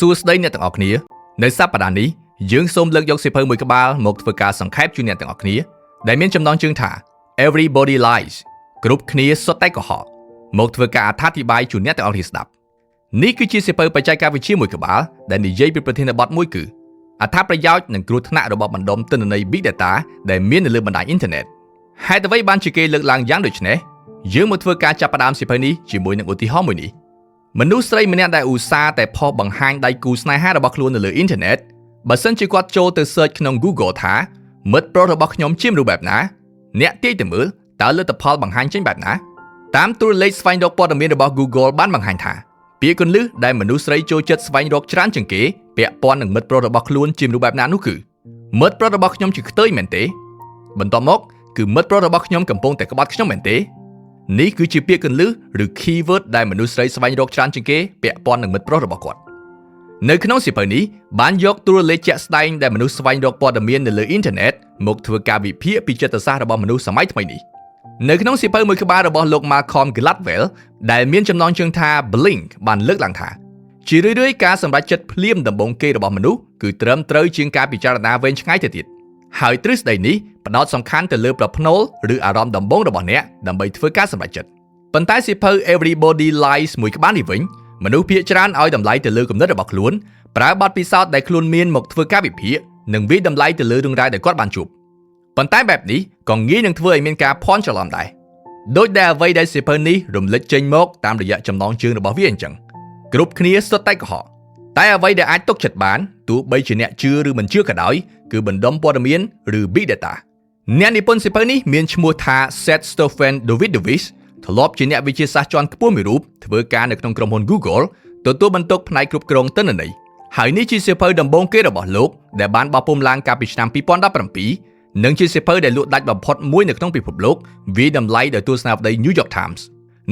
សួស្តីអ្នកទាំងអស់គ្នានៅសប្តាហ៍នេះយើងសូមលើកយកសៀវភៅមួយក្បាលមកធ្វើការសង្ខេបជូនអ្នកទាំងអស់គ្នាដែលមានចំណងជើងថា Everybody Lies គ្រប់គ្នាសុទ្ធតែកុហកមកធ្វើការអត្ថាធិប្បាយជូនអ្នកទាំងអស់គ្នាស្ដាប់នេះគឺជាសៀវភៅបច្ចេកវិទ្យាមួយក្បាលដែលនិយាយពីប្រធានបទមួយគឺអត្ថប្រយោជន៍និងគ្រោះថ្នាក់របស់បណ្ដុំទិន្នន័យ Big Data ដែលមាននៅលើបណ្ដាញអ៊ីនធឺណិតហេតុអ្វីបានជាគេលើកឡើងយ៉ាងដូចនេះយើងមកធ្វើការចាប់ផ្ដើមសៀវភៅនេះជាមួយនឹងឧទាហរណ៍មួយនេះ មនុស្សស្រីម្នាក់ដែលឧស្សាហ៍តែផុសបង្ហាញដៃគូស្នេហារបស់ខ្លួននៅលើអ៊ីនធឺណិតបើសិនជាគាត់ចូលទៅ search ក្នុង Google ថាមិត្តប្រុសរបស់ខ្ញុំជាមនុស្សបែបណាអ្នកទាយទៅមើលតើលទ្ធផលបង្ហាញចេញបែបណាតាមតួលេខស្វែងរកព័ត៌មានរបស់ Google បានបង្ហាញថាពាក្យគន្លឹះដែលមនុស្សស្រីចូលចិត្តស្វែងរកច្រើនជាងគេពាក់ព័ន្ធនឹងមិត្តប្រុសរបស់ខ្លួនជាមនុស្សបែបណានោះគឺមិត្តប្រុសរបស់ខ្ញុំជាខ្ទើយមែនទេបន្ទាប់មកគឺមិត្តប្រុសរបស់ខ្ញុំកំពុងតែក្បត់ខ្ញុំមែនទេនេះគឺជាពាក្យគន្លឹះឬ keyword ដែលមនុស្សស្រីស្វែងរកច្រើនជាងគេពាក់ព័ន្ធនឹងមិត្តប្រុសរបស់គាត់នៅក្នុងសៀវភៅនេះបានយកតួលេខជាក់ស្ដែងដែលមនុស្សស្វែងរកព័ត៌មាននៅលើអ៊ីនធឺណិតមកធ្វើការវិភាគពីចិត្តសាស្ត្ររបស់មនុស្សសម័យថ្មីនេះនៅក្នុងសៀវភៅមួយក្បាលរបស់លោក Malcolm Gladwell ដែលមានចំណងជើងថា Blink បានលើកឡើងថាជារឿយៗការសម្រេចចិត្តភ្លាមដំបូងគេរបស់មនុស្សគឺត្រឹមត្រូវជាងការពិចារណាវែងឆ្ងាយទៅទៀតហើយទ្រឹស្ដីនេះផ្ដោតសំខាន់ទៅលើប្រផ្នូលឬអារម្មណ៍ដំបូងរបស់អ្នកដើម្បីធ្វើការសម្រេចចិត្តប៉ុន្តែសៀវភៅ Everybody Lies មួយក្បាលនេះវិញមនុស្សភាគច្រើនឲ្យតម្លៃទៅលើគំនិតរបស់ខ្លួនប្រើបទពិសោធន៍ដែលខ្លួនមានមកធ្វើការវិភាគនិងវាយតម្លៃទៅលើរឿងរ៉ាវដែលគាត់បានជួបប៉ុន្តែបែបនេះក៏ងាយនឹងធ្វើឲ្យមានការភ័ន្តច្រឡំដែរដោយដែលអ្វីដែលសៀវភៅនេះរំលេចចេញមកតាមរយៈចំណងជើងរបស់វាអញ្ចឹងគ្រប់គ្នាសុទ្ធតែកុហកតែអ្វីដែលអាចទុកចិត្តបានទោះបីជាអ្នកជឿឬមិនជឿក៏ដោយគឺបណ្ដុំព័ត៌មានឬ Big Data អ្នកនិពន្ធសៀវភៅនេះមានឈ្មោះថា Seth Stephen Davidowitz ធ្លាប់ជាអ្នកវិទ្យាសាស្ត្រជាន់ខ្ពស់មួយរូបធ្វើការនៅក្នុងក្រុមហ៊ុន Google ទទួលបន្ទុកផ្នែកគ្រប់គ្រងទិន្នន័យហើយនេះជាសៀវភៅដំបូងគេរបស់លោកដែលបានបោះពុម្ពឡើងកាលពីឆ្នាំ2017និងជាសៀវភៅដែលលក់ដាច់បំផុតមួយនៅក្នុងពិភពលោកវាយតម្លៃដោយទស្សនាវដ្តី New York Times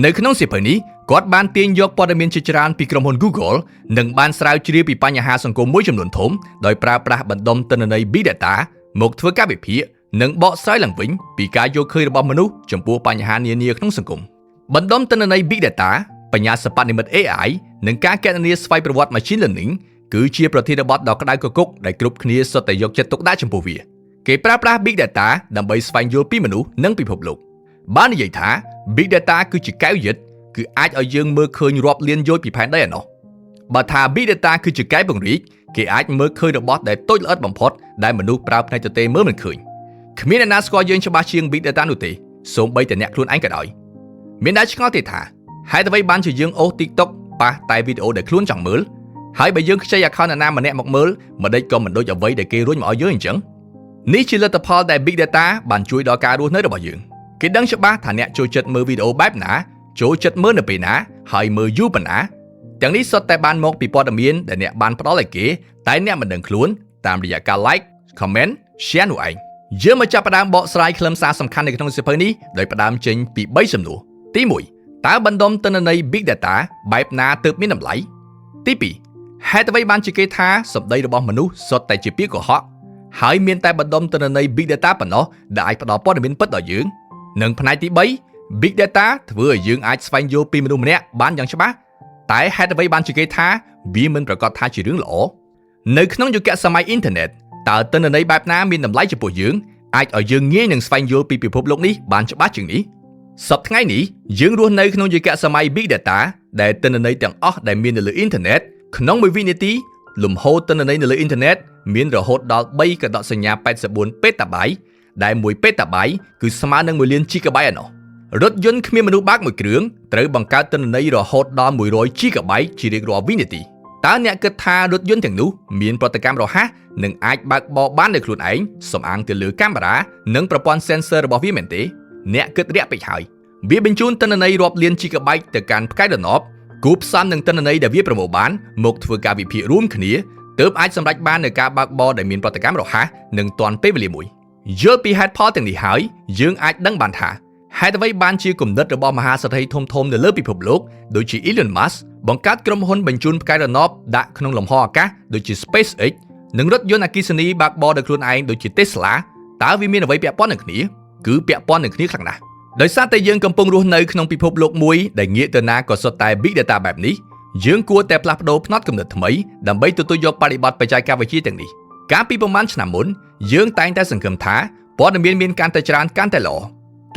នៅក្នុងសៀវភៅនេះគាត់បានទាញយកព័ត៌មានជាច្រើនពីក្រុមហ៊ុន Google និងបានស្រាវជ្រាវពីបញ្ហាសង្គមមួយចំនួនធំដោយប្រើប្រាស់បណ្ដុំទិន្នន័យ Big Data មកធ្វើការវិភាគនិងបកស្រាយឡើងវិញពីការយល់ឃើញរបស់មនុស្សចំពោះបញ្ហានានាក្នុងសង្គមបណ្ដុំទិន្នន័យ Big Data បញ្ញាសិប្បនិម្មិត AI និងការគណនាស្វ័យប្រវត្តិ Machine Learning គឺជាប្រធានបទដ៏ក្តៅគគុកដែលគ្រប់គ្នាសុទ្ធតែយកចិត្តទុកដាក់ចំពោះវាគេប្រើប្រាស់ Big Data ដើម្បីស្វែងយល់ពីមនុស្សនិងពិភពលោកបាននិយាយថា Big Data គឺជាកែវយិត្តគឺអាចឲ្យយើងមើលឃើញរាប់លានយោជន៍ពីផែនដីឯណោះបើថា Big Data គឺជាកែវពង្រីកគេអាចមើលឃើញរបស់ដែលតូចល្អិតបំផុតដែលមនុស្សប្រើភ្នែកទទេមើលមិនឃើញគ្មានអ្នកណាស្គាល់យើងច្បាស់ជាង Big Data នោះទេសូម្បីតែអ្នកខ្លួនឯងក៏ដោយមានដែលឆ្ងល់ទេថាហេតុអ្វីបានជាយើងអូស TikTok ប៉ះតែវីដេអូដែលខ្លួនចង់មើលហើយបើយើងខ្ចី account អ្នកណាម្នាក់មកមើលម្ដេចក៏មិនដូចអ្វីដែលគេរុញមកឲ្យយើងអញ្ចឹងនេះជាលទ្ធផលដែល Big Data បានជួយដល់ការរស់នៅរបស់យើងគេដឹងច្បាស់ថាអ្នកចូលចិត្តមើលវីដេអូបែបណាចូលចិត្តមើលនៅពេលណាហើយមើលយូរប៉ុណ្ណាទាំងនេះសុទ្ធតែបានមកពីព័ត៌មានដែលអ្នកបានផ្ដល់ឲ្យគេតែអ្នកមិនដឹងខ្លួនតាមរយៈការ like comment share នោះឯងយើងមកចាប់ផ្ដើមបកស្រាយខ្លឹមសារសំខាន់នៅក្នុងសៀវភៅនេះដោយផ្ដើមចេញពី3សំណួរទី1តើបណ្ដុំទិន្នន័យ Big Data បែបណាទើបមានតម្លៃទី2ហេតុអ្វីបានជាគេថាសម្ដីរបស់មនុស្សសុទ្ធតែជាពាក្យកុហកហើយមានតែបណ្ដុំទិន្នន័យ Big Data ប៉ុណ្ណោះដែលអាចផ្ដល់ព័ត៌មានពិតដល់យើងនិងផ្នែកទី3 Big Data ធ្វើឲ្យយើងអាចស្វែងយល់ពីមនុស្សម្នាក់បានយ៉ាងច្បាស់តែហេតុអ្វីបានជាគេថាវាមិនប្រាកដថាជារឿងល្អនៅក្នុងយុគសម័យអ៊ីនធឺណិតតើទិន្នន័យបែបណាមានតម្លៃចំពោះយើងអាចឲ្យយើងងាយនឹងស្វែងយល់ពីពិភពលោកនេះបានច្បាស់ជាងនេះសប្តាហ៍ថ្ងៃនេះយើងរស់នៅក្នុងយុគសម័យ Big Data ដែលទិន្នន័យទាំងអស់ដែលមាននៅលើអ៊ីនធឺណិតក្នុងមួយវិនាទីលំហូរទិន្នន័យនៅលើអ៊ីនធឺណិតមានរហូតដល់3កដកសញ្ញា84ពេតាបៃដែល1ពេតាបៃគឺស្មើនឹង1លាន GB ឯណោះរថយន្តគ្មានមនុស្សបើកមួយគ្រឿងត្រូវបង្កើតទិន្នន័យរហូតដល់100 GB ជារៀងរាល់វិនាទីតើអ្នកគិតថារថយន្តទាំងនោះមានប្រតិកម្មរហ័សនិងអាចបើកបរបានដោយខ្លួនឯងសំអាងទៅលើកាមេរ៉ានិងប្រព័ន្ធ sensor របស់វាមែនទេអ្នកគិតរាក់ពេកហើយវាបញ្ជូនទិន្នន័យរាប់លាន GB ទៅកាន់ផ្កាយរណបគួបផ្សំនឹងទិន្នន័យដែលវាប្រមូលបានមកធ្វើការវិភាគរួមគ្នាទើបអាចសម្រេចបាននូវការបើកបរដែលមានប្រតិកម្មរហ័សនិងទាន់ពេលវេលាមួយយល់ពីហេតុផលទាំងនេះហើយយើងអាចដឹងបានថាហេតុអ្វីបានជាគំនិតរបស់មហាសេដ្ឋីធំៗនៅលើពិភពលោកដូចជា Elon Musk បង្កើតក្រុមហ៊ុនបញ្ជូនផ្កាយរណបដាក់ក្នុងលំហអាកាសដូចជា SpaceX និងរថយន្តអគ្គិសនីបើកបរដោយខ្លួនឯងដូចជា Tesla តើវាមានអ្វីពាក់ព័ន្ធនឹងគ្នាគឺពាក់ព័ន្ធនឹងគ្នាខ្លាំងណាស់ដោយសារតែយើងកំពុងរស់នៅក្នុងពិភពលោកមួយដែលងាកទៅណាក៏សុទ្ធតែ Big Data បែបនេះ យើងគួរតែផ្លាស់ប្ដូរផ្នត់គំនិតថ្មីដើម្បីទទួលយកបរិបទបច្ចេកវិទ្យាទាំងនេះកាលពីប្រមាណឆ្នាំមុនយើងតែងតែសង្ឃឹមថាព័ត៌មានមានកាន់តែច្រើនកាន់តែល្អ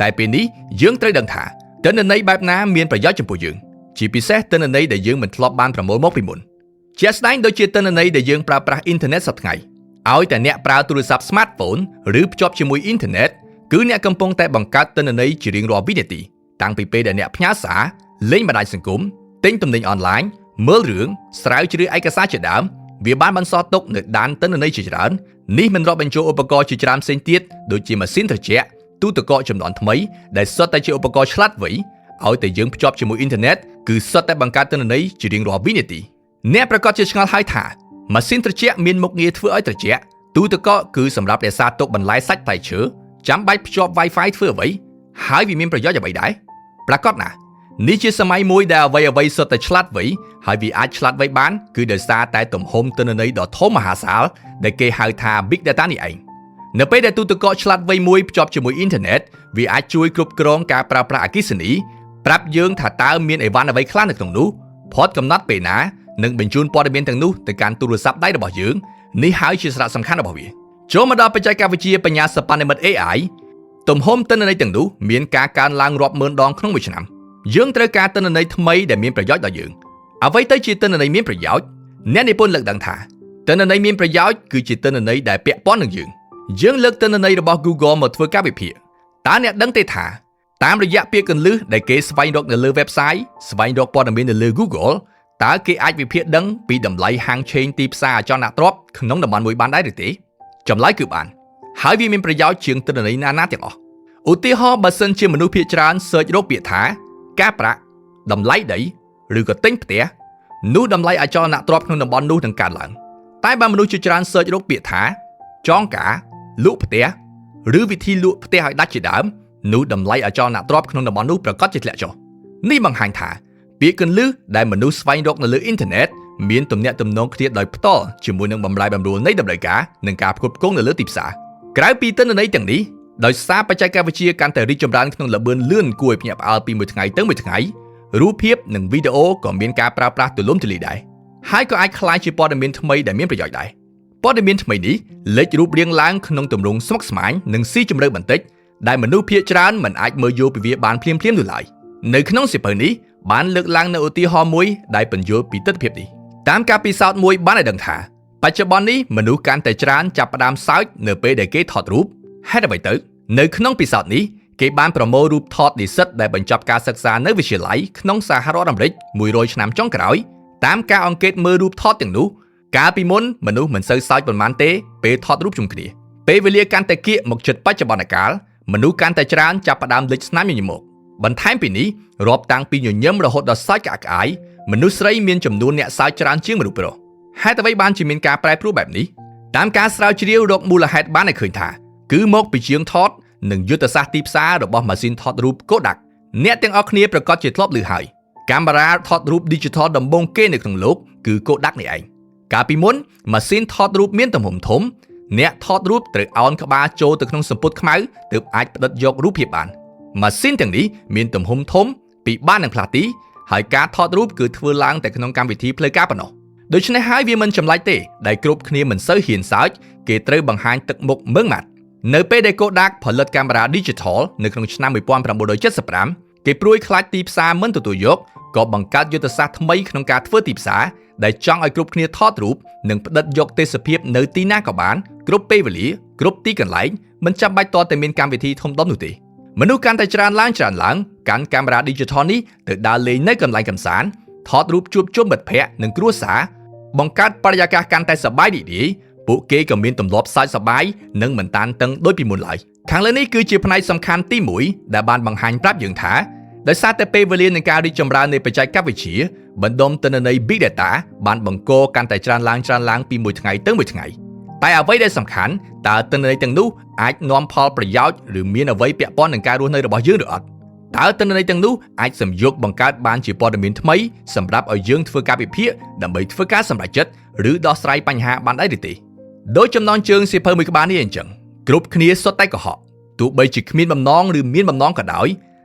តែពេលនេះយើងត្រូវដឹងថាទិន្នន័យបែបណាមានប្រយោជន៍ចំពោះយើងជាពិសេសទិន្នន័យដែលយើងមិនធ្លាប់បានប្រមូលមកពីមុនជាក់ស្ដែងដូចជាទិន្នន័យដែលយើងប្រើប្រាស់អ៊ីនធឺណិតសប្តាហ៍ថ្ងៃឲ្យតែអ្នកប្រើទូរស័ព្ទ smartphone ឬភ្ជាប់ជាមួយអ៊ីនធឺណិតគឺអ្នកកំពុងតែបង្កើតទិន្នន័យជារៀងរាល់វិនាទីតាំងពីពេលដែលអ្នកផ្ញើសារលេងបណ្ដាញសង្គមទិញទំនិញអនឡាញមើលរឿងស្រាវជ្រាវឯកសារជាដើមវាបានបន្សល់ទុកនៅដានទិន្នន័យជាច្រើននេះមិនរាប់បញ្ចូលឧបករណ៍ជាច្រើនផ្សេងទៀតដូចជាម៉ាស៊ីនត្រជាក់ទូទឹកកកចំនួនថ្មីដែលសុទ្ធតែជាឧបករណ៍ឆ្លាតវៃឲ្យតែយើងភ្ជាប់ជាមួយអ៊ីនធឺណិតគឺសុទ្ធតែបង្កើតទិន្នន័យជារៀងរាល់វិនាទីអ្នកប្រកាសជាឆ្ងល់ហើយថាម៉ាស៊ីនត្រជាក់មានមុខងារធ្វើឲ្យត្រជាក់ទូទឹកកកគឺសម្រាប់រក្សាទុកបន្លែសាច់ផ្លែឈើចាំបាច់ភ្ជាប់ Wi-Fi ធ្វើអ្វីហើយវាមានប្រយោជន៍អ្វីដែរប្រាកដណាស់នេះជាសម័យមួយដែលអ្វីអ្វីសុទ្ធតែឆ្លាតវៃហើយវាអាចឆ្លាតវៃបានគឺដោយសារតែទំហំទិន្នន័យដ៏ធំមហាសាលដែលគេហៅថា Big Data នេះឯងនៅពេលដែលទូទឹកកកឆ្លាតវៃមួយភ្ជាប់ជាមួយអ៊ីនធឺណិតវាអាចជួយគ្រប់គ្រងការប្រើប្រាស់អគ្គិសនីប្រាប់យើងថាតើមានអីវ៉ាន់អ្វីខ្លះនៅក្នុងនោះផុតកំណត់ពេលណានិងបញ្ជូនព័ត៌មានទាំងនោះទៅកាន់ទូរស័ព្ទដៃរបស់យើងនេះហើយជាសារៈសំខាន់របស់វាចូលមកដល់បច្ចេកវិទ្យាបញ្ញាសិប្បនិម្មិត AI ទំហំទិន្នន័យទាំងនោះមានការកើនឡើងរាប់ម៉ឺនដងក្នុងមួយឆ្នាំយើងត្រូវការទិន្នន័យថ្មីដែលមានប្រយោជន៍ដល់យើងអ្វីទៅជាទិន្នន័យមានប្រយោជន៍អ្នកនិពន្ធលើកដឹងថាទិន្នន័យមានប្រយោជន៍គឺជាទិន្នន័យដែលពាក់ព័ន្ធនឹងយើងយើងលើកទិន្នន័យរបស់ Google មកធ្វើការវិភាគតើអ្នកដឹងទេថាតាមរយៈពាក្យកន្លឹះដែលគេស្វែងរកនៅលើ website ស្វែងរកព័ត៌មាននៅលើ Google តើគេអាចវិភាគដឹងពីតម្លៃហាងឆេងទីផ្សារអចលនទ្រព្យក្នុងតំបន់មួយបានដែរឬទេចម្លើយគឺបានហើយវាមានប្រយោជន៍ជាងទិន្នន័យណាណាទាំងអស់ឧទាហរណ៍បើសិនជាមនុស្សភាគច្រើន search រកពាក្យថាការប្រាក់តម្លៃដីឬក៏ទិញផ្ទះនោះតម្លៃអចលនទ្រព្យក្នុងតំបន់នោះនឹងកើនឡើងតែបើមនុស្សជាច្រើន search រកពាក្យថាចងការលក់ផ្ទះឬវិធីលក់ផ្ទះឲ្យដាច់ជាដើមនោះតម្លៃអចលនទ្រព្យក្នុងតំបន់នោះប្រាកដជាធ្លាក់ចុះនេះបង្ហាញថាពាក្យកន្លឹះដែលមនុស្សស្វែងរកនៅលើអ៊ីនធឺណិតមានទំនាក់ទំនងគ្នាដោយផ្ទាល់ជាមួយនឹងបំរែបំរួលនៃតម្រូវការនិងការផ្គត់ផ្គង់នៅលើទីផ្សារក្រៅពីទិន្នន័យទាំងនេះដោយសារបច្ចេកវិទ្យាកាន់តែរីកចម្រើនក្នុងល្បឿនលឿនគួរឲ្យភ្ញាក់ផ្អើលពីមួយថ្ងៃទៅមួយថ្ងៃរូបភាពនិងវីដេអូក៏មានការប្រើប្រាស់ទូលំទូលាយដែរហើយក៏អាចក្លាយជាព័ត៌មានថ្មីដែលមានប្រយោជន៍ដែរព័ត៌មានថ្មីនេះលេចរូបរាងឡើងក្នុងទម្រង់ស្មុគស្មាញនិងស៊ីជម្រៅបន្តិចដែលមនុស្សភាគច្រើនមិនអាចមើលយល់ពីវាបានភ្លាមៗនោះឡើយនៅក្នុងសៀវភៅនេះបានលើកឡើងនៅឧទាហរណ៍មួយដែលពន្យល់ពីទិដ្ឋភាពនេះតាមការពិសោធន៍មួយបានឲ្យដឹងថាបច្ចុប្បន្ននេះមនុស្សកាន់តែច្រើនចាប់ផ្ដើមសើចនៅពេលដែលគេថតរូបហេតុអ្វីទៅនៅក្នុងពិសោធន៍នេះគេបានប្រមូលរូបថតនិស្សិតដែលបញ្ចប់ការសិក្សានៅវិទ្យាល័យក្នុងសហរដ្ឋអាមេរិក100ឆ្នាំចុងក្រោយតាមការអង្កេតមើលរូបថតទាំងនោះកាលពីមុនមនុស្សមិនសូវសើចប៉ុន្មានទេពេលថតរូបជុំគ្នាពេលវេលាកាន់តែគៀកមកជិតបច្ចុប្បន្នកាលមនុស្សកាន់តែច្រើនចាប់ផ្ដើមលេចស្នាមញញឹមមកបន្ថែមពីនេះរាប់តាំងពីញញឹមរហូតដល់សើចក្អាកក្អាយមនុស្សស្រីមានចំនួនអ្នកសើចច្រើនជាងមនុស្សប្រុសហេតុអ្វីបានជាមានការប្រែប្រួលបែបនេះតាមការស្រាវជ្រាវរកមូលហេតុបានឲ្យឃើញថាគឺមកពីជាងថតនិងយុទ្ធសាស្ត្រទីផ្សាររបស់ម៉ាស៊ីនថតរូប Kodak អ្នកទាំងអស់គ្នាប្រាកដជាធ្លាប់ឮហើយកាមេរ៉ាថតរូប Digital ដំបូងគេនៅក្នុងលោកគឺ Kodak នេះឯងកាលពីមុនម៉ាស៊ីនថតរូបមានទំហំធំអ្នកថតរូបត្រូវអោនក្បាលចូលទៅក្នុងសំពត់ខ្មៅទើបអាចផ្ដិតយករូបភាពបានម៉ាស៊ីនទាំងនេះមានទំហំធំពិបាកនឹងផ្លាស់ទីហើយការថតរូបគឺធ្វើឡើងតែក្នុងកម្មវិធីផ្លូវការប៉ុណ្ណោះដូច្នេះហើយវាមិនចម្លែកទេដែលគ្រប់គ្នាមិនសូវហ៊ានសើចគេត្រូវបង្ហាញទឹកមុខមឹងម៉ាត់នៅពេលដែល Kodak ផលិតកាមេរ៉ា Digital នៅក្នុងឆ្នាំ1975គេព្រួយខ្លាចទីផ្សារមិនទទួលយកក៏បង្កើតយុទ្ធសាស្ត្រថ្មីក្នុងការធ្វើទីផ្សារដែលចង់ឲ្យគ្រប់គ្នាថតរូបនិងផ្ដិតយកទេសភាពនៅទីណាក៏បានគ្រប់ពេលវេលាគ្រប់ទីកន្លែងមិនចាំបាច់តតែមានកម្មវិធីធំដុំនោះទេមនុស្សកាន់តែច្រើនឡើងច្រើនឡើងកាន់កាមេរ៉ា Digital នេះទៅដើរលេងនៅកន្លែងកម្សាន្តថតរូបជួបជុំមិត្តភ័ក្តិនិងគ្រួសារបង្កើតបរិយាកាសកាន់តែសប្បាយរីករាយពួកគេក៏មានទម្លាប់សើចសប្បាយនិងមិនតានតឹងដូចពីមុនឡើយខាងលើនេះគឺជាផ្នែកសំខាន់ទី1ដែលបានបង្ហាញប្រាប់យើងថាដោយសារតែពេលវេលានៃការរីកចម្រើននៃបច្ចេកវិទ្យាបណ្ដុំទិន្នន័យ Big Data បានបង្កកាន់តែច្រើនឡើងច្រើនឡើងពីមួយថ្ងៃទៅមួយថ្ងៃតែអ្វីដែលសំខាន់តើទិន្នន័យទាំងនោះអាចនាំផលប្រយោជន៍ឬមានអ្វីពាក់ព័ន្ធនឹងការរស់នៅរបស់យើងឬអត់តើទិន្នន័យទាំងនោះអាចសំយោគបង្កើតបានជាព័ត៌មានថ្មីសម្រាប់ឲ្យយើងធ្វើការវិភាគដើម្បីធ្វើការសម្រេចចិត្តឬដោះស្រាយបញ្ហាបានដែរឬទេដោយចំណងជើងសៀវភៅមួយក្បាលនេះអញ្ចឹងគ្រប់គ្នាសុទ្ធតែកុហកទោះបីជាគ្មានបំណងឬមានបំណងក៏ដោយ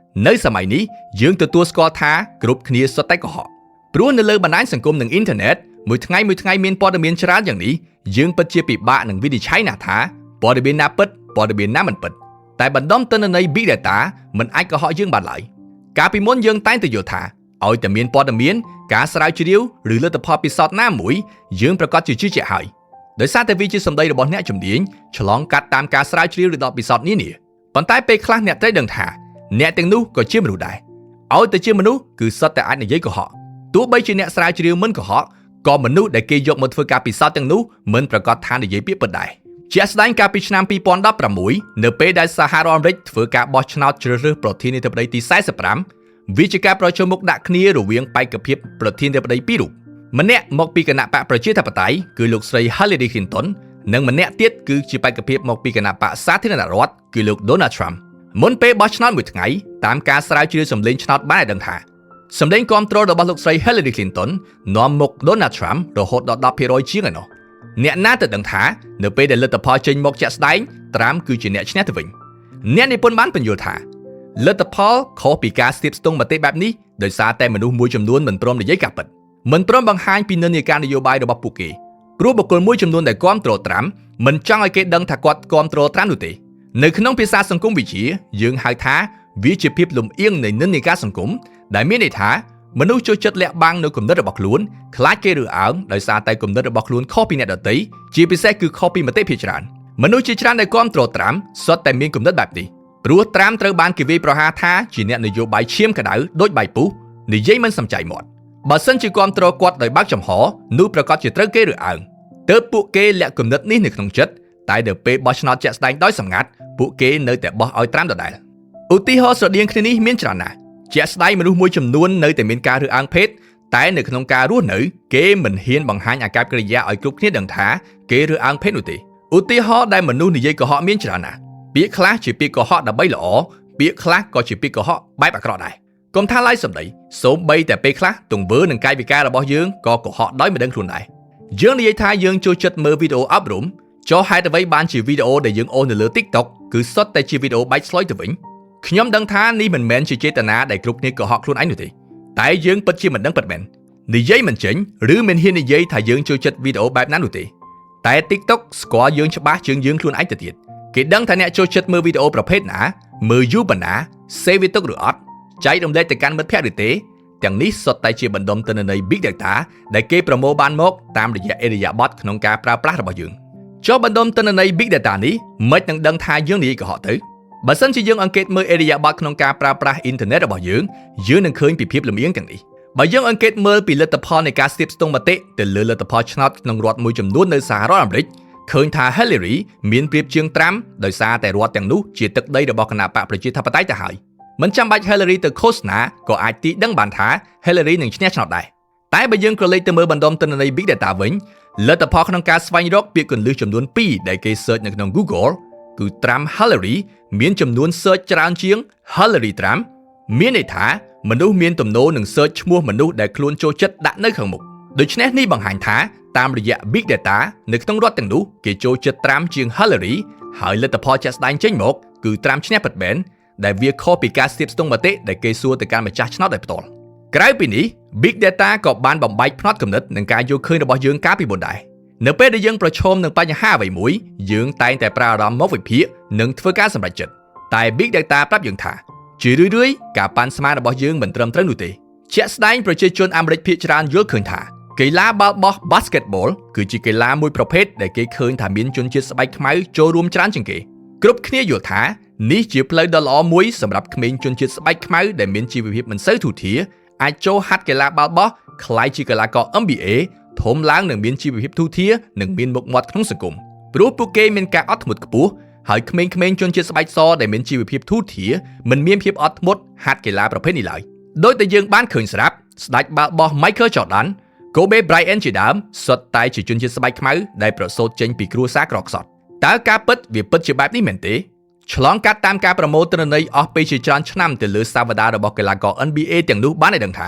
នៅសម័យនេះយើងទទួលស្គាល់ថាគ្រប់គ្នាសុទ្ធតែកុហក ព្រោះនៅលើបណ្ដាញសង្គមនិងអ៊ីនធឺណិតមួយថ្ងៃមួយថ្ងៃមានព័ត៌មានច្រើនយ៉ាងនេះយើងពិតជាពិបាកនឹងវិនិច្ឆ័យណាស់ថាព័ត៌មានណាពិតព័ត៌មានណាមិនពិតតែបណ្ដុំទិន្នន័យ Big Data មិនអាចកុហកយើងបានឡើយកាលពីមុនយើងតែងតែយល់ថាឲ្យតែមានព័ត៌មានការស្រាវជ្រាវឬលទ្ធផលពិសោធន៍ណាមួយយើងប្រកាសជាជឿជាក់ហើយដោយសារតែវាជាសម្ដីរបស់អ្នកជំនាញឆ្លងកាត់តាមការស្រាវជ្រាវឬដកពិសោធន៍នានាប៉ុន្តែពេលខ្លះអ្នកត្រូវដឹងថាអ្នកទាំងនោះក៏ជាមនុស្សដែរឲ្យតែជាមនុស្សគឺសុទ្ធតែអាចនិយាយកុហកទោះបីជាអ្នកស្រាវជ្រាវមិនកុហកក៏មនុស្សដែលគេយកមកធ្វើការពិសោធន៍ទាំងនោះមិនប្រកាសថានិយាយពាក្យពិតដែរជាក់ស្ដែងកាលពីឆ្នាំ2016នៅពេលដែលសហរដ្ឋអាមេរិកធ្វើការបោះឆ្នោតជ្រើសរើសប្រធានាធិបតីទី45វាជាការប្រជុំមុខដាក់គ្នារវាងបេក្ខភាពប្រធានាធិបតីពីររូបម្នាក់មកពីគណបក្សប្រជាធិបតេយ្យគឺលោកស្រី Hillary Clinton និងម្នាក់ទៀតគឺជាបេក្ខភាពមកពីគណបក្សសាធារណរដ្ឋគឺលោក Donald Trump មុនពេលបោះឆ្នោតមួយថ្ងៃតាមការស្រាវជ្រាវសម្លេងឆ្នោតបានឲ្យដឹងថាសម្លេងគាំទ្ររបស់លោកស្រី Hillary Clinton នាំមុខ Donald Trump រហូតដល់10%ជាងឯណោះអ្នកណាទៅដឹងថានៅពេលដែលលទ្ធផលចេញមកជាក់ស្ដែងត្រាំគឺជាអ្នកឈ្នះទៅវិញអ្នកនិពន្ធបានពន្យល់ថាលទ្ធផលខុសពីការស្ទាបស្ទង់មតិបែបនេះដោយសារតែមនុស្សមួយចំនួនមិនព្រមនិយាយការពិតមិនព្រមបង្ហាញពីនិន្នាការនយោបាយរបស់ពួកគេព្រោះបុគ្គលមួយចំនួនដែលគាំទ្រត្រាំមិនចង់ឲ្យគេដឹងថាគាត់គាំទ្រត្រាំនោះទេនៅក្នុងភាសាសង្គមវិទ្យាយើងហៅថាវាជាភាពលំអៀងនៃនិន្នាការសង្គមដែលមានន័យថាមនុស្សចូលចិត្តលាក់បាំងនៅគំនិតរបស់ខ្លួនខ្លាចគេរើសអើងដោយសារតែគំនិតរបស់ខ្លួនខុសពីអ្នកដទៃជាពិសេសគឺខុសពីមតិភាគច្រើនមនុស្សជាច្រើនដែលគាំទ្រត្រាំសុទ្ធតែមានគំនិតបែបនេះព្រោះត្រាំត្រូវបានគេវាយប្រហារថាជាអ្នកនយោបាយឈាមក្តៅដូចបាយពុះនិយាយមិនសំចៃមាត់បើសិនជាគាំទ្រគាត់ដោយបើកចំហនោះប្រកាសជាត្រូវគេរើសអើងទើបពួកគេលាក់គំនិតនេះនៅក្នុងចិត្តតែដល់ពេលបោះឆ្នោតជាក់ស្ដែងដោយសម្ងាត់ពួកគេនៅតែបោះឲ្យត្រាំដដែលឧទាហរណ៍ស្រដៀងគ្នានេះមានច្រើនណាស់ជាក់ស្ដែងមនុស្សមួយចំនួននៅតែមានការរើសអើងភេទតែនៅក្នុងការរស់នៅគេមិនហ៊ានបង្ហាញអាកប្បកិរិយាឲ្យគ្រប់គ្នាដឹងថាគេរើសអើងភេទនោះទេឧទាហរណ៍ដែលមនុស្សនិយាយកុហកមានច្រើនណាស់ពាក្យខ្លះជាពាក្យកុហកដើម្បីល្អពាក្យខ្លះក៏ជាពាក្យកុហកបែបអាក្រក់ដែរកុំថាឡើយសម្ដីសូម្បីតែពេលខ្លះទង្វើនិងកាយវិការរបស់យើងក៏កុហកដោយមិនដឹងខ្លួនដែរយើងនិយាយថាយើងចូលចិត្តមើលវីដេអូអប់រំចុះហេតុអ្វីបានជាវីដេអូដែលយើងអូសនៅលើ TikTok គឺសុទ្ធតែជាវីដេអូបែកស្លុយទៅវិញខ្ញុំដឹងថានេះមិនមែនជាចេតនាដែលគ្រប់គ្នាកុហកខ្លួនឯងនោះទេតែយើងពិតជាមិនដឹងពិតមែននិយាយមិនចេញឬមិនហ៊ាននិយាយថាយើងចូលចិត្តវីដេអូបែបណានោះទេតែ TikTok ស្គាល់យើងច្បាស់ជាងយើងខ្លួនឯងទៅទៀតគេដឹងថាអ្នកចូលចិត្តមើលវីដេអូប្រភេទណាមើលយូរប៉ុណ្ណា save វាទុកឬអត់ចែករំលែកទៅកាន់មិត្តភ័ក្តិឬទេទាំងនេះសុទ្ធតែជាបណ្ដុំទិន្នន័យ Big Data ដែលគេប្រមូលបានមកតាមរយៈឥរិយាបថក្នុងការប្រើប្រាស់របស់យើងចុះបណ្ដុំទិន្នន័យ Big Data នេះមិននឹងដឹងថាយើងនិយាយកុហកទៅបើសិនជាយើងអង្កេតមើលឥរិយាបថក្នុងការប្រើប្រាស់អ៊ីនធឺណិតរបស់យើងយើងនឹងឃើញពីភាពលំអៀងទាំងនេះបើយើងអង្កេតមើលពីលទ្ធផលនៃការស្ទាបស្ទង់មតិទៅលើលទ្ធផលឆ្នោតក្នុងរដ្ឋមួយចំនួននៅសហរដ្ឋអាមេរិកឃើញថា Hillary មានប្រៀបជាងត្រាំដោយសារតែរដ្ឋទាំងនោះជាទឹកដីរបស់គណបក្សប្រជាធិបតេយ្យទៅហើយមិនចាំបាច់ Hillary ទៅឃោសនាក៏អាចទីដឹងបានថា Hillary នឹងឈ្នះឆ្នោតដែរតែបើយើងក្រឡេកទៅមើលបណ្ដុំទិន្នន័យ Big Data វិញលទ្ធផលក្នុងការស្វែងរកពាក្យគន្លឹះចំនួន2ដែលគេ search នៅក្នុង Google គឺ Trump Hillary មានចំនួន search ច្រើនជាង Hillary Trump មានន័យថាមនុស្សមានទំនោរនឹង search ឈ្មោះមនុស្សដែលខ្លួនចូលចិត្តដាក់នៅខាងមុខដូច្នេះនេះបង្ហាញថាតាមរយៈ Big Data នៅក្នុងរដ្ឋទាំងនោះគេចូលចិត្តត្រាំជាង Hillary ហើយលទ្ធផលជាក់ស្ដែងចេញមកគឺត្រាំឈ្នះពិតមែនដែលវាខុសពីការស្ទាបស្ទង់មតិដែលគេសួរទៅកាន់ម្ចាស់ឆ្នោតដោយផ្ទាល់ក្រៅពីនេះ Big Data ក៏បានបំបែកផ្នត់គំនិតនិងការយល់ឃើញរបស់យើងកាលពីមុនដែរនៅពេលដែលយើងប្រឈមនឹងបញ្ហាអ្វីមួយយើងតែងតែប្រើអារម្មណ៍មកវិភាគនិងធ្វើការសម្រេចចិត្តតែ Big Data ប្រាប់យើងថាជារឿយៗការប៉ាន់ស្មានរបស់យើងមិនត្រឹមត្រូវនោះទេជាក់ស្ដែងប្រជាជនអាមេរិកភាគច្រើនយល់ឃើញថាកីឡាបាល់បោះ Basketball គឺជាកីឡាមួយប្រភេទដែលគេឃើញថាមានជនជាតិស្បែកខ្មៅចូលរួមច្រើនជាងគេគ្រប់គ្នាយល់ថានេះជាផ្លូវដ៏ល្អមួយសម្រាប់ក្មេងជនជាតិស្បែកខ្មៅដែលមានជីវភាពមិនសូវធូរធារអាចចូលហាត់កីឡាបាល់បោះក្លាយជាកីឡាករ NBA ធំឡើងនឹងមានជីវភាពធូរធារនិងមានមុខមាត់ក្នុងសង្គមព្រោះពួកគេមានការអត់ធ្មត់ខ្ពស់ហើយក្មេងៗជនជាតិស្បែកសដែលមានជីវភាពធូរធារមិនមានភាពអត់ធ្មត់ហាត់កីឡាប្រភេទនេះឡើយដោយតែយើងបានឃើញស្រាប់ស្ដេចបាល់បោះ Michael Jordan, Kobe Bryant ជាដើមសុទ្ធតែជាជនជាតិស្បែកខ្មៅដែលប្រសូតចេញពីគ្រួសារក្រខ្សត់តើការពិតវាពិតជាបែបនេះមែនទេឆ្លងកាត់តាមការប្រមូលទិន្នន័យអស់ពេលជាច្រើនឆ្នាំទៅលើសាវតារបស់កីឡាករ NBA ទាំងនោះបានឲ្យដឹងថា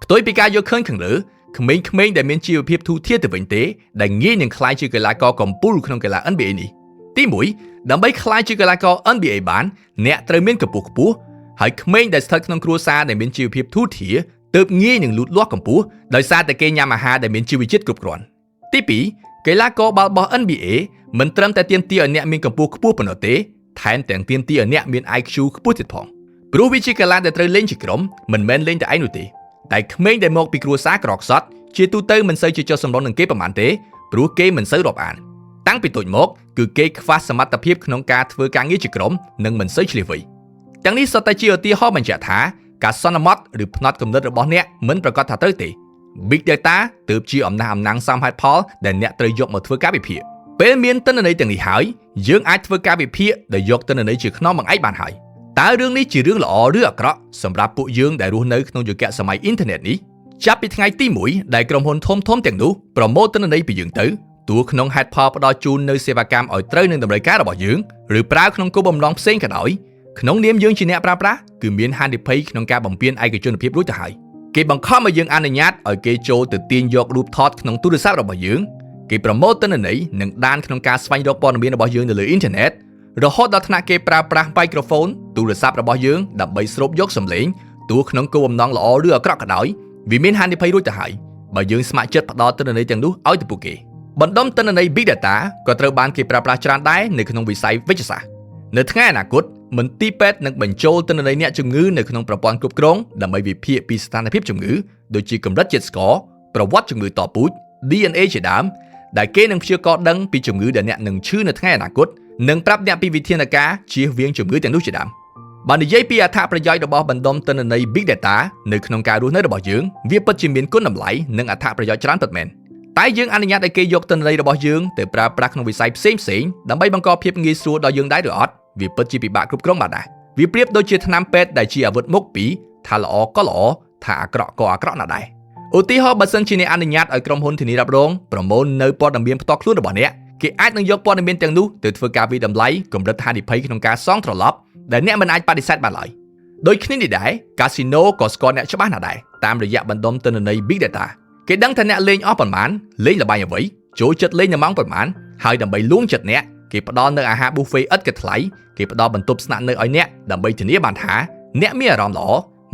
ផ្ទុយពីការយល់ឃើញខាងលើក្មេងៗដែលមានជីវភាពធូរធារទៅវិញទេដែលងាយនឹងក្លាយជាកីឡាករកំពូលក្នុងកីឡា NBA នេះទី1ដើម្បីក្លាយជាកីឡាករ NBA បានអ្នកត្រូវមានកម្ពស់ខ្ពស់ហើយក្មេងដែលស្ថិតក្នុងគ្រួសារដែលមានជីវភាពធូរធារ ទើបងាយនឹងលូតលាស់កម្ពស់ដោយសារតែគេញ៉ាំអាហារដែលមានជីវជាតិគ្រប់គ្រាន់ទី2កីឡាករបាល់បោះ NBA មិនត្រឹមតែទាមទារឲ្យអ្នកមានកម្ពស់ខ្ពស់ប៉ុណ្ណោះទេថែមទាំងទាមទារឲ្យអ្នកមាន IQ ខ្ពស់ទៀតផងព្រោះវាជាកីឡាដែលត្រូវលេងជាក្រុមមិនមែនលេងតែឯងនោះទេតែក្មេងដែលមកពីគ្រួសារក្រខ្សត់ជាទូទៅមិនសូវជាចុះសម្រុងនឹងគេប៉ុន្មានទេព្រោះគេមិនសូវរាប់អានតាំងពីតូចមកគឺគេខ្វះសមត្ថភាពក្នុងការធ្វើការងារជាក្រុមនិងមិនសូវឈ្លាសវៃទាំងនេះសុទ្ធតែជាឧទាហរណ៍បញ្ជាក់ថាការសន្មត់ឬផ្នត់គំនិតរបស់អ្នកមិនប្រាកដថាត្រូវទេ Big Data ទើបជាអំណះអំណាងសមហេតុផលដែលអ្នកត្រូវយកមកធ្វើការវិភាគពេលមានទិន្នន័យទាំងនេះហើយយើងអាចធ្វើការវិភាគដោយយកទិន្នន័យជាខ្នងបង្អែកបានហើយតើរឿងនេះជារឿងល្អឬអាក្រក់សម្រាប់ពួកយើងដែលរស់នៅក្នុងយុគសម័យអ៊ីនធឺណិតនេះចាប់ពីថ្ងៃទី1ដែលក្រុមហ៊ុនធំៗទាំងនោះប្រមូលទិន្នន័យពីយើងទៅទោះក្នុងហេតុផលផ្ដល់ជូននូវសេវាកម្មឲ្យត្រូវនឹងតម្រូវការរបស់យើងឬប្រើក្នុងគោលបំណងផ្សេងក៏ដោយក្នុងនាមយើងជាអ្នកប្រើប្រាស់គឺមានហានិភ័យក្នុងការបំពានឯកជនភាពរួចទៅហើយគេបង្ខំឲ្យយើងអនុញ្ញាតឲ្យគេចូលទៅទាញយករូបថតក្នុងទូរស័ព្ទរបស់យើងគេប្រមូលទិន្នន័យនិងដានក្នុងការស្វែងរកព័ត៌មានរបស់យើងនៅលើអ៊ីនធឺណិតរហូតដល់ថ្នាក់គេប្រើប្រាស់មីក្រូហ្វូនទូរស័ព្ទរបស់យើងដើម្បីស្រូបយកសំឡេងទោះក្នុងគោលបំណងល្អឬអាក្រក់ក៏ដោយវាមានហានិភ័យរួចទៅហើយបើយើងស្ម័គ្រចិត្តផ្ដល់ទិន្នន័យទាំងនោះឲ្យទៅពួកគេបណ្ដុំទិន្នន័យ Big Data ក៏ត្រូវបានគេប្រើប្រាស់ច្រើនដែរនៅក្នុងវិស័យវេជ្ជសាស្ត្រនៅថ្ងៃអនាគតមន្ទីរពេទ្យនឹងបញ្ចូលទិន្នន័យអ្នកជំងឺនៅក្នុងប្រព័ន្ធគ្រប់គ្រងដើម្បីវិភាគពីស្ថានភាពជំងឺដូចជាកម្រិតជាតិស្ករប្រវត្តិជំងឺតពូជ DNA ជាដើមដែលគេនឹងព្យាករណ៍ដឹងពីជំងឺដែលអ្នកនឹងឈឺនៅថ្ងៃអនាគតនិងប្រាប់អ្នកពីវិធានការជៀសវាងជំងឺទាំងនោះជាដើមបើនិយាយពីអត្ថប្រយោជន៍របស់បណ្ដុំទិន្នន័យ Big Data នៅក្នុងការរស់នៅរបស់យើងវាពិតជាមានគុណតម្លៃនិងអត្ថប្រយោជន៍ច្រើនពិតមែនតែយើងអនុញ្ញាតឲ្យគេយកទិន្នន័យរបស់យើងទៅប្រើប្រាស់ក្នុងវិស័យផ្សេងផ្សេងដើម្បីបង្កភាពងាយស្រួលដល់យើងដែរឬអត់វាពិតជាពិបាកគ្រប់គ្រងបានដែរវាប្រៀបដូចជាថ្នាំពេទ្យដែលជាអាវុធមុខពីរថាល្អក៏ល្អថាអាក្រក់ក៏អាក្រក់ណាស់ដែរឧទាហរណ៍បើសិនជាអ្នកអនុញ្ញាតឲ្យក្រុមហ៊ុនធានារ៉ាប់រងប្រមូលនៅព័ត៌មានផ្ទាល់ខ្លួនរបស់អ្នកគេអាចនឹងយកព័ត៌មានទាំងនោះទៅធ្វើការវាយតម្លៃកម្រិតហានិភ័យក្នុងការសងត្រឡប់ដែលអ្នកមិនអាចបដិសេធបានឡើយដូចគ្នានេះដែរកាស៊ីណូក៏ស្គាល់អ្នកច្បាស់ណាស់ដែរតាមរយៈបណ្ដុំទិន្នន័យ Big Data គេដឹងថាអ្នកលេងអស់ប៉ុន្មានលេងល្បែងអ្វីចូលចិត្តលេងនៅម៉ោងប៉ុន្មានហើយដើម្បីលួងចិត្តអ្នកគេផ្ដល់នៅអាហារ buffet ឥតគិតថ្លៃគេផ្ដល់បន្ទប់ស្នាក់នៅឲ្យអ្នកដើម្បីធានាបានថាអ្នកមានអារម្មណ៍ល្អ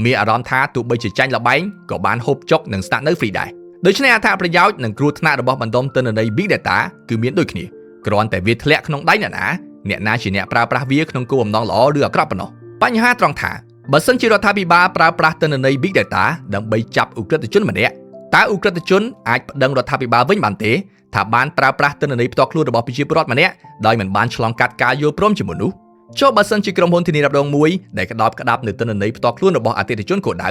មានអារម្មណ៍ថាទោះបីជាចាញ់ល្បែងក៏បានហូបចុកនិងស្នាក់នៅ free ដែរដូច្នេះអត្ថប្រយោជន៍និងគ្រោះថ្នាក់របស់បណ្ដុំទិន្នន័យ Big Data គឺមានដូចគ្នាគ្រាន់តែវាធ្លាក់ក្នុងដៃអ្នកណាអ្នកណាជាអ្នកប្រើប្រាស់វាក្នុងគោលបំណងល្អឬអាក្រក់ប៉ុណ្ណោះបញ្ហាត្រង់ថាបើសិនជារដ្ឋាភិបាលប្រើប្រាស់ទិន្នន័យ Big Data ដើម្បីចាប់ឧក្រិដ្ឋជនម្នាក់តើឧក្រិដ្ឋជនអាចប្តឹងរដ្ឋាភិបាលវិញបានទេថាបានប្រើប្រាស់ទិន្នន័យផ្ទាល់ខ្លួនរបស់ប្រជាពលរដ្ឋម្នាក់ដោយមិនបានឆ្លងកាត់ការយល់ព្រមជាមួយនោះចុះបើសិនជាក្រុមហ៊ុនធានារ៉ាប់រងមួយដែលក្តោបក្តាប់នៅទិន្នន័យផ្ទាល់ខ្លួនរបស់អតិថិជនគោលដៅ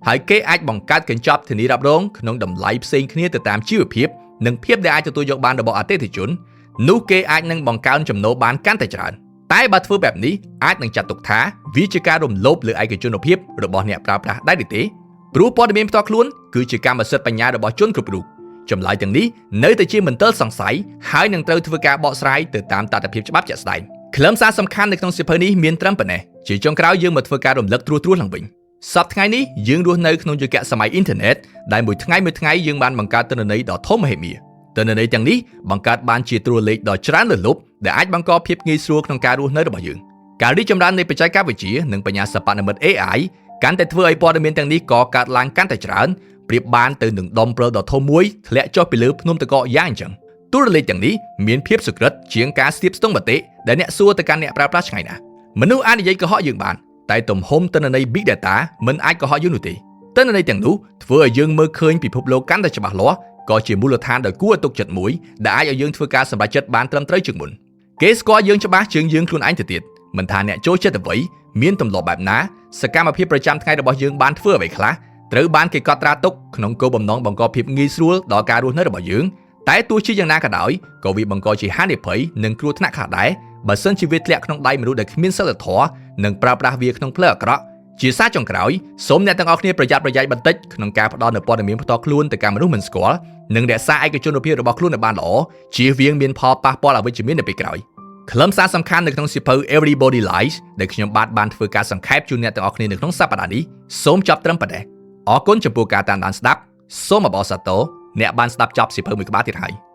ហើយគេអាចបង្កើតកញ្ចប់ធានារ៉ាប់រងក្នុងតម្លៃផ្សេងគ្នាទៅតាមជីវភាពនិងភាពដែលអាចទទួលយកបានរបស់អតិថិជននោះគេអាចនឹងបង្កើនចំណូលបានកាន់តែច្រើនតែបើធ្វើបែបនេះអាចនឹងចាត់ទុកថាវាជាការរំលោភលើឯកជនភាពរបស់អ្នកប្រើប្រាស់ដែរឬទេព្រោះព័ត៌មានផ្ទាល់ខ្លួនគឺជាកម្មសិទ្ធិបញ្ញារបស់ជនគ្រប់រូបចម្លើយទាំងនេះនៅតែជាមន្ទិលសង្ស័យហើយនឹងត្រូវធ្វើការបកស្រាយទៅតាមតថភាពច្បាប់ជាក់ស្ដែងខ្លឹមសារសំខាន់នៅក្នុងសៀវភៅនេះមានត្រឹមប៉ុណ្ណេះជាចុងក្រោយយើងមកធ្វើការរំលឹកត្រួសត្រាសឡើងវិញសប្តាហ៍ថ្ងៃនេះយើងរស់នៅក្នុងយុគសម័យអ៊ីនធឺណិតដែលមួយថ្ងៃមួយថ្ងៃយើងបានបង្កើតទិន្នន័យដ៏ធំមហិមាទិន្នន័យទាំងនេះបង្កើតបានជាតួលេខដ៏ច្រើនលើសលប់ដែលអាចបង្កភាពងាយស្រួលក្នុងការរស់នៅរបស់យើងការរីកចម្រើននៃបច្ចេកវិទ្យានិងបញ្ញាសិប្បនិម្មិត AI កាន់តែធ្វើឲ្យព័ត៌មានទាំងនេះក៏កើតឡើងកាន់តែច្រើនប្រៀបបានទៅនឹងដុំព្រិលដ៏ធំមួយធ្លាក់ចុះពីលើភ្នំទឹកកកយ៉ាងអញ្ចឹងតួលេខទាំងនេះមានភាពសុក្រិតជាងការស្ទាបស្ទង់មតិដែលអ្នកសួរទៅកាន់អ្នកប្រើប្រាស់ឆ្ងាយណាស់មនុស្សអាចនិយាយកុហកយើងបានតែទំហំទិន្នន័យ Big Data មិនអាចកុហកយើងនោះទេទិន្នន័យទាំងនោះធ្វើឲ្យយើងមើលឃើញពិភពលោកកាន់តែច្បាស់លាស់ក៏ជាមូលដ្ឋានដ៏គួរឲ្យទុកចិត្តមួយដែលអាចឲ្យយើងធ្វើការសម្រេចចិត្តបានត្រឹមត្រូវជាងមុនគេស្គាល់យើងច្បាស់ជាងយើងខ្លួនឯងទៅទៀតមិនថាអ្នកចូលចិត្តអ្វីមានទម្លាប់បែបណាសកម្មភាពប្រចាំថ្ងៃរបស់យើងបានធ្វើអ្វីខ្លះត្រូវបានគេកត់ត្រាទុកក្នុងគោលបំណងបង្កភាពងាយស្រួលដល់ការរស់នៅរបស់យើងតែទោះជាយ៉ាងណាក៏ដោយក៏វាបង្កជាហានិភ័យនិងគ្រោះថ្នាក់ខ្លះដែរបើសិនជាវាធ្លាក់ក្នុងដៃមនុស្សដែលគ្មានសីលធម៌និងប្រើប្រាស់វាក្នុងផ្លូវអាក្រក់ជាសារចុងក្រោយសូមអ្នកទាំងអស់គ្នាប្រយ័ត្នប្រយែងបន្តិចក្នុងការផ្ដល់នូវព័ត៌មានផ្ទាល់ខ្លួនទៅកាន់មនុស្សមិនស្គាល់និងរក្សាឯកជនភាពរបស់ខ្លួនឲ្យបានល្អជៀសវាងមានផលប៉ះពាល់អវិជ្ជមាននៅពេលក្រោយខ្លឹមសារសំខាន់នៅក្នុងសៀវភៅ Everybody Lies ដែលខ្ញុំបាទបានធ្វើការសង្ខេបជូនអ្នកទាំងអស់គ្នានៅក្នុងសប្តាហ៍នេះសូមចប់ត្រឹមប៉ុណ្ណេះអរគុណចំពោះការតាមដានស្ដាប់សូមអបអរសាទរអ្នកបានស្ដាប់ចប់សៀវភៅមួយក្បាលទៀតហើយ។